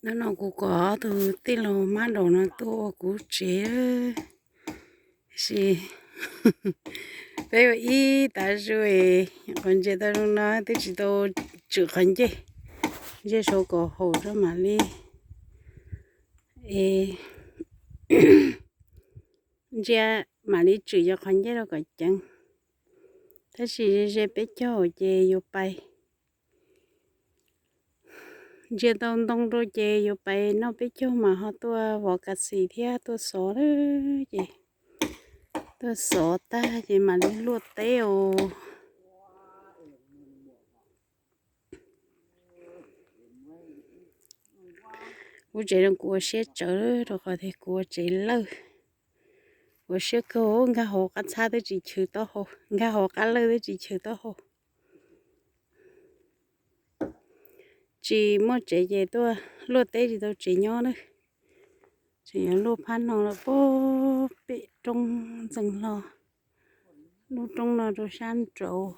Hnub no kuv kom ob tug tij laug mab daum no tuaj ua kuv tsev, tab sis peb ua ib tav su, qhov ntsia tau zoo no twb tsis tau tswm qhov ncej, ntsia saud kom haum rau mam li, es ntsia mam li tswm cov qhov ncej rau kom ceev. Tab sis ze ze peb caug ces yuav pais. Ntsia tau ntoo rau ces yuav pais noj peb caug mas ho tuaj vov kas xis thiab tuaj xov lawm ces, tuaj xov tag ces mam li luaj teb os. Kuv tsev no kuv ua siab tsawv rau qhov tias kuv ua tsev lawj, ua siab kawg, nkag hauv qab txhab twb tsis chwv taub hau, nkag hauv qab lawj twb tsis chwv taub hau. Tsis muaj tsev ces tuaj luaj teb tsis tau tsev nyob na. Tseem yuav luaj phab no los puag pem roob ntxeev hlo, lub roob no rau sab nraud.